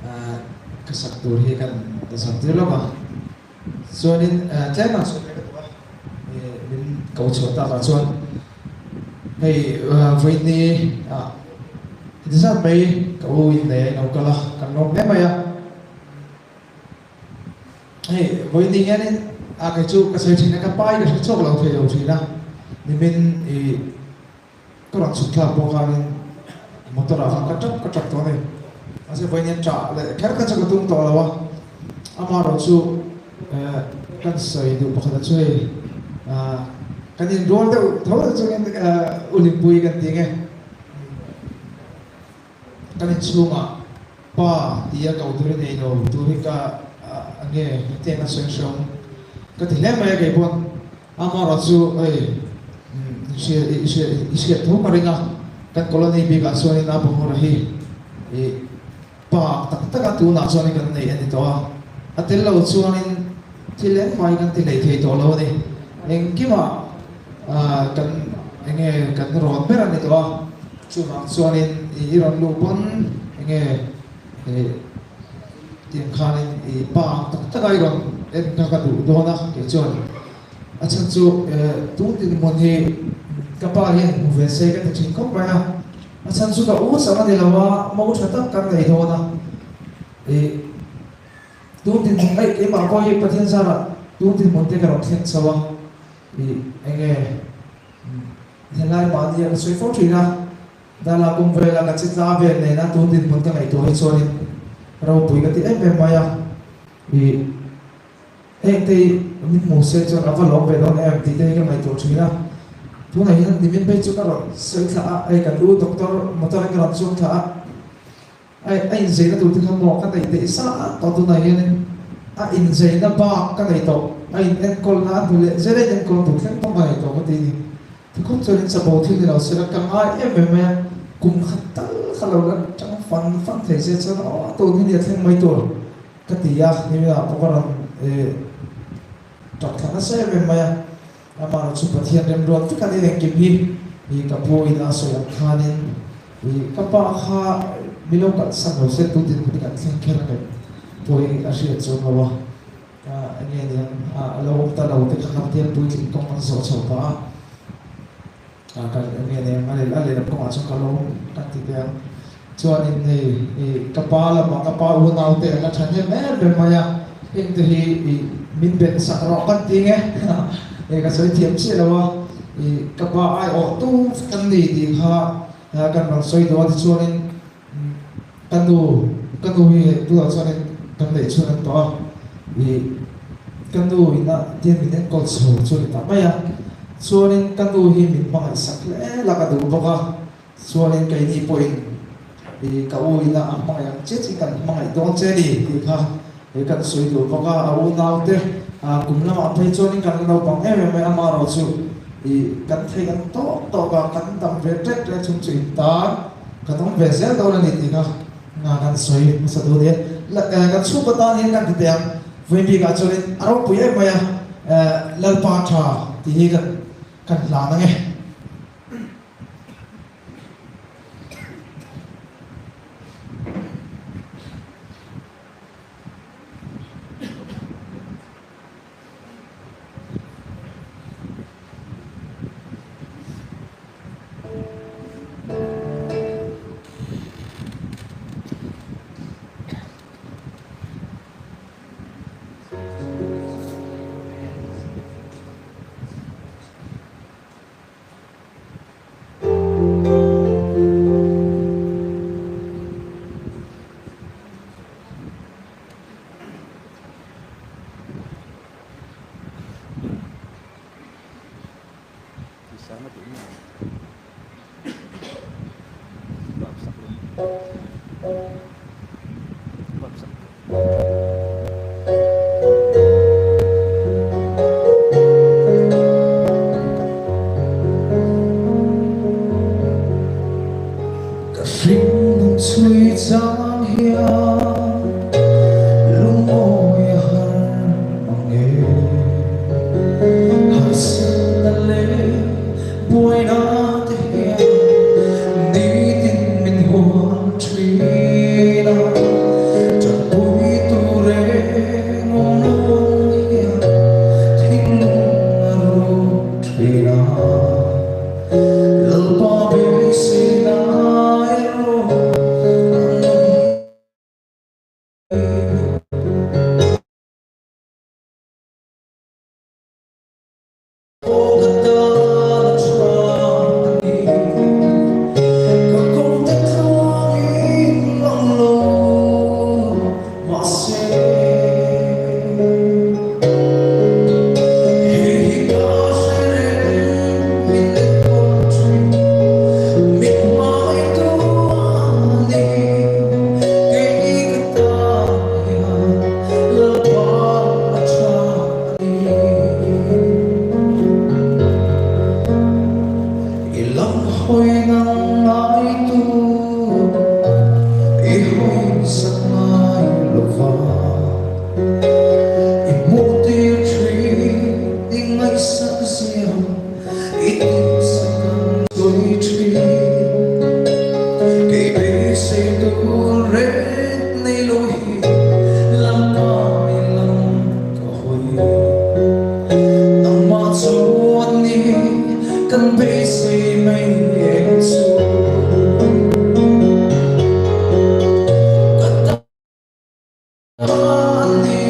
Ka sak tur hi kan la sak tir lawk a, chuanin tlem ang sawi ve ka duh a, min ko chhuah takah chuan hei vawiini ah heti zat mai ka u in nei a in lo kal a, kan lawm hle mai a. Hei vawiini hianin a kei chu ka sawi thin a, ka pa hi ka hre chhuak lo thei lo thin a, nimin ih. Ka rawn chhuk thlak pawh khanin motor ah khan ka tap ka tap tawh a ni. Mahse vawiin hian ṭah leh kher kha chu ka tum tawh lo a, amaherawh chu kan sawi duh pakhat a chu hei kan inrual deuh tho chungin u Limpui kan ti nge. Kan inchhungah pa tia ko tur i nei lo tur hi ka nge hetiang a sawi hrehawm ka ti hle mai a kei pawn amaherawh chu hei i hria i hriat tho ka ring a kan colony bikah chuanin a bawngawra hi i pa tak taka tunah chuanin kan nei a ni tawh a a tel lo chuanin thil engmah hi kan ti hlei thei tawh lo a ni engkimah kan enge kan rawn ber a ni tawh a. Chuvang chuanin i rawn luh pawn enge i tiang khanin i pa ang tak taka i rawn en kha ka duh dawn a kei chuan a chhan chu tun dinhmun hi ka pa hian hmu ve se ka ti thin khawp mai a, a chhan chu ka u chang a ni lo a, mo tha tak kan nei dawn a i tun dinhmun aih keimah pawh hi Pathian zarah tun dinhmun te ka rawn thleng chho a i enge. Helai mahni a ka sawi fo thin a, Dala kawng vela ka che tla vel nena tun dinhmun ka ngaihtuah hi chuanin ropui ka ti em em mai a, ih heng te hi min hmu se chuan a va lawm ve dawn em tih te hi ka ngaihtuah thin a, tunah hian nimin phei chu ka rawn sawi thla a, hei kan u doctor motor in ka rawn chuang thla a. A a inzeina tur te kha maw ka neih theih sa a tawh tunah hianin a inzeina bak ka nei tawh, a in enkawlna a hnu leh zel a in enkawl tur thleng pawh ka nei tawh ka ti a ni. Tikhawp chuan in chapo thil ni lo sela ka ngai em em mai a, kum khat tal kha lo la tang fan fan thei se chuan aw tun hi nia thleng mai tur ka ti a, niminah pawh ka rawn eh tap thla nasa em em mai a. Amah chu Pathian remruat vek a ni engkim hi i ka pu in a sawi ang khanin i ka pa kha mi lo kalhsan lo se tu dinhmun hi kan thleng kher ang em pawhin a hriat chuang lo a, ka enge niang a lo awm ta lo te kha Pathian puitling kawng an zawh chho pah a, ka enge niang a lehlam kawngah chuan ka lo awm kan ti teh ang. Chuanin hei i ka pa lamah ka pa unau te an la tha hnem em em mai a, heng te hi i min ben sak rawh kan ti nge hei ka sawi thiam chiah lo a, i ka pa aiawh tu kan ni tih kha kan rawn sawi duh a tichuanin ka nu ka nu hi hei tunah chuanin kan neih chhun an tawh a, i ka nu ina tian min enkawl chho chu a ni ta mai a, chuanin ka nu hi min hmangaih sak hle la ka duh bawk a. Chuanin keini pawhin i ka u ina a hmangaih ang che che kan hmangaih dawn che ni tih kha i kan sawi duh bawk a, a unaute kum lamah phei chuanin kan la naupang em em mai, amaherawh chu i kan theih ang tawk tawk a, kan dam ve ṭek ṭek chung chu in tan kan awm ve zel dawn a ni tih kha nga kan sawi hmasa duh a ni a. Kan chhungkaw tan hian kan ti teh ang, vawi bikah chuanin a ropui em mai a, Lalpa ṭha tih hi kan kan hlan ang e. tur reng nei lo hi Lalpa mi lam ka hawi. Nangmah chuan ni kan beisei mai eng chu. Ka tan a ni.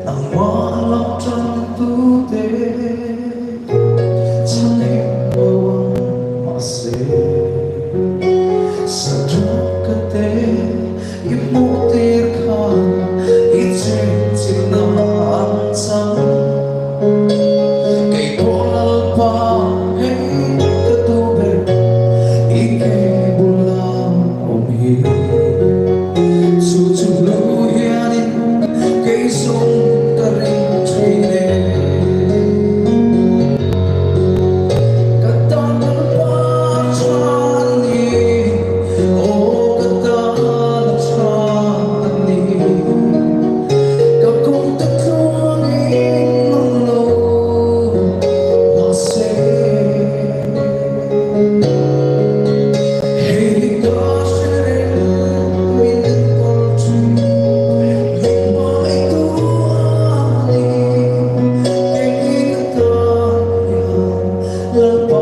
Nangmah lam ṭantute chhan him lo ang mahse, Saṭaka te i hmuhtir khan i chenchilhna an chang. Kei pawh Lalpa hei ka duh ber i ke bula awm hi. Chu chu hlu hianin kei zawng ka ring thin e. Ka tan Lalpa tha a ni, aw ka tan a tha a ni. Ka kawng te tluangin mang lo mahse. Hei ka hre reng min enkawl thin, min hmangaihtu a ni. Kei ka tan hian Lalpa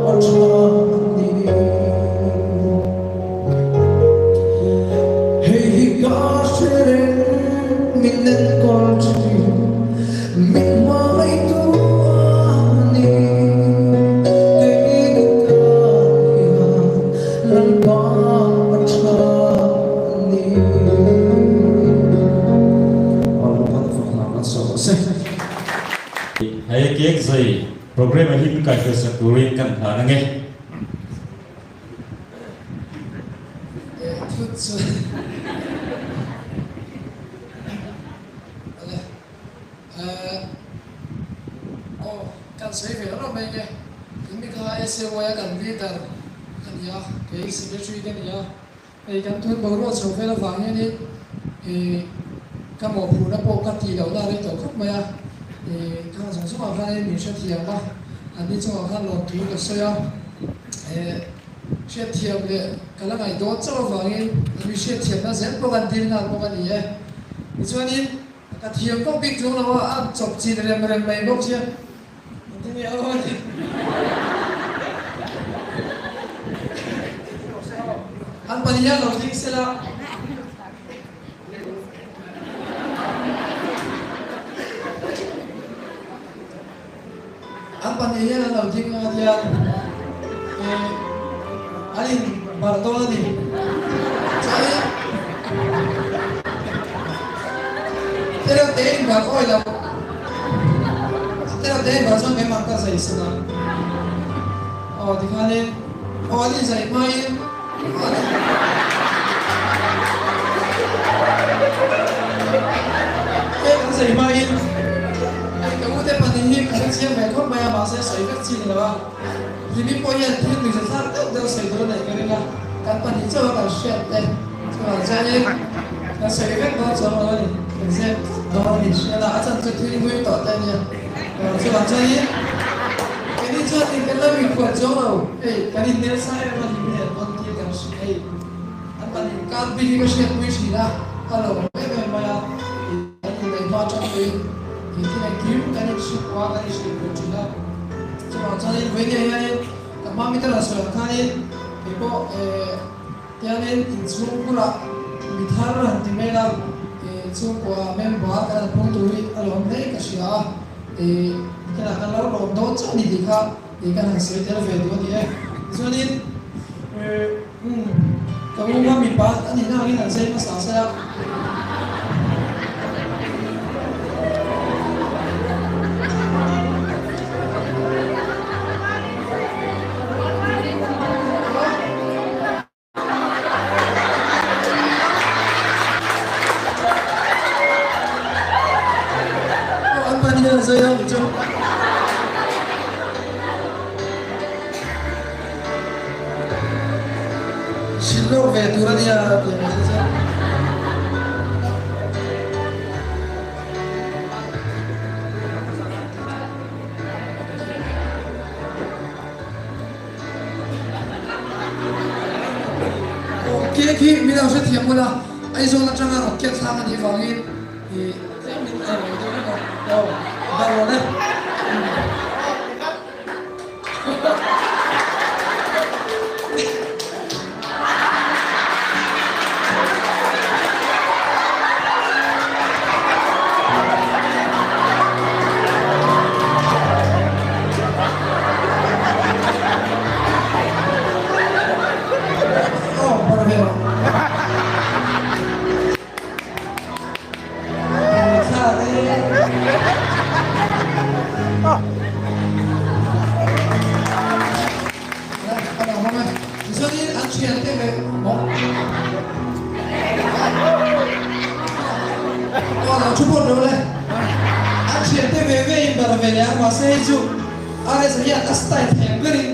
a tha a ni. Hei ka hre reng min enkawl thin, min hmangaihtu a ni. Kei ka tan hian Lalpa a tha a ni. Lalpan fak hna kan sawi rawh se. Hei kek zai program a him kai hruaisak turin kan hlan ange. Thut chu ale aw kan sawi ve rawh mai nge in mi kha SAY a kan leader a ni a kei secretary ka ni a hei kan tun boruak chho vel avang hianin ih ka mawhphurhna pawh ka tih lohna a rei tawh khawp mai a ih khang zawng zawngah khanin min hrethiam a an ni chungah khan lawmthu ka sawi a. Hriatthiam leh ka la ngaih dawn chauh avangin a mi hriatthiamna zel pawh kan dil nghal bawk a ni e. Tichuanin ka thiam bawk bik tlung lo a, a chawp chin rem rem mai bawk sia. Engtin nge aw ni? An pahnih hian lo ding sela. An pahnih hian an lo ding a tia eh an in barh dawn a ni. Chuanin tereuh te in barh awi lo tereuh te in barh chuan keimah ka zai san ang. Aw tikhanin aw an in zai hmain an in Cake an zai hmain Hei ka ute pahnih hi ka hrechiang ve khawp mai a, mahse sawi vek chi ni lo a. Hlimi pawh hian thil nuihza thlak deuh deuh sawi tur a neih ka ring a, kan pahnih chauh a kan hriat te chuvang chuanin kan sawi vek dawn chuang lo a ni, kan zep tlat dawn a ni hriat a, a chan chu thil hlui tawh te a nia. Chuvang chuanin keini chuan in kan la mikhual chuang lo, hei kan innel sa em a Hlimi nen pawn thil kan hrilh hei an pahnih kar bik hi ka hriatpui thin a, a lo awm em em mai a. Kan inneih hma atang pawhin he thil engkim kan inhriat a, kan inhrilh ve thin a. Chuvang chuanin vawinia hianin ka hma mite rawn sawi ang khanin kei pawh tiangin inchhungkhurah mi thar han ti mai la, chhungkua member kan han phung tur hi a lawm hle ka hria a, nikinah kan lo lawm dawn chauh a ni tih kha kan han sawi tel ve duh a ni e. Tichuanin Umm, ka u kha mipa a nihna angin an zai hmasa se a. rawn zai ang chu. Hrilh lawk ve tur a nia tih ang chu chuan. Cake hi min lo hrethiam bawlh a, Aizawl atanga rawn ken thlak a nih vangin ih tlem min ei lo deuh hlek a, aw bar rawn e. An thiante ve ve in bar ve leh a, mahse hei chu RS a hian a style thei ang berin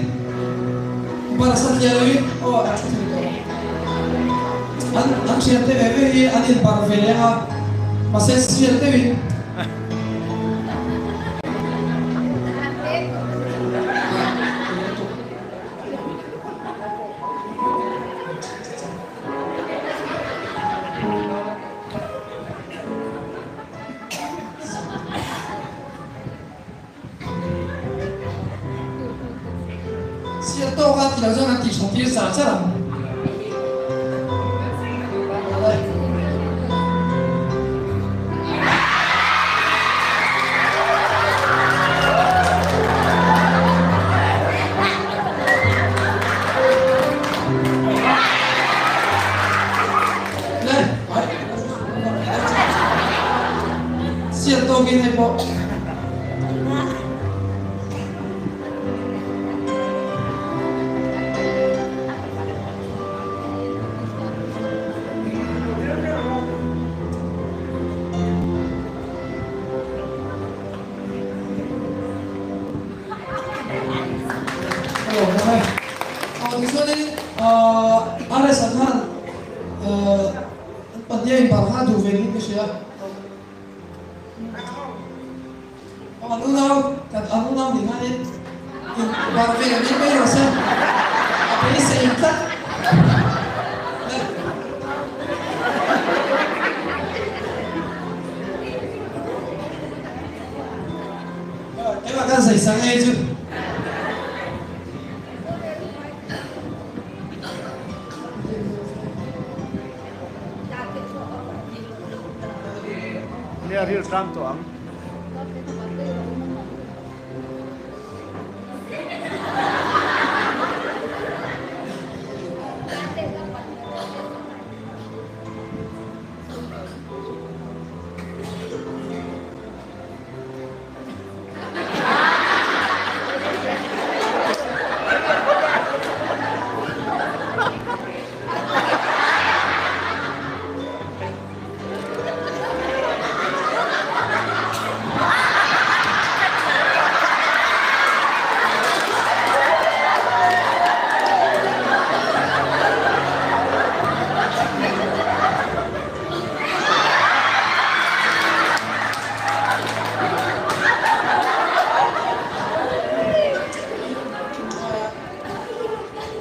bar satliah loin aw a thu thei tawh. An an thiante ve ve hi an in bar ve leh a, mahse sial deuhin. Sial tawk a ti lo chuan an tih tha tir char char ang. Sial tawkin hei pawh. Tichuanin RS an khan pahnih a inbar kha duh ve niin ka hria. An unau kan an unau nih khanin inbar ve ang in mai rawh se. A beisei tlat. Keimah khan sawi sang ei chu. Nia ril tlang tawh ang.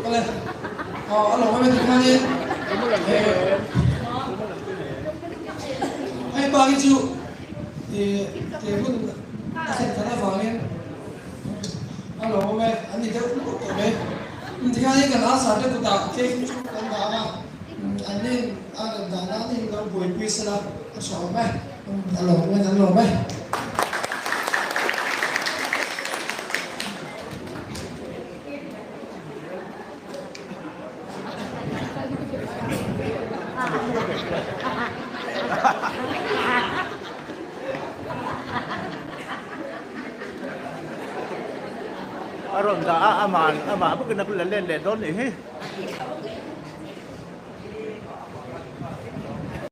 Awle, a lawm em ti khanin hei pa hi chu ti hun a thlen khat avangin a lawm em an ni deuh lutuk tawh mai. Tikhanin kan answer te kutah cake chu kan dah ang a, an nin a rem dan a nin lo buaipui sela a tha awm e, a lawm em an lawm e. A rawn dah a, amah amah bawkin a la let leh dawn nih hi.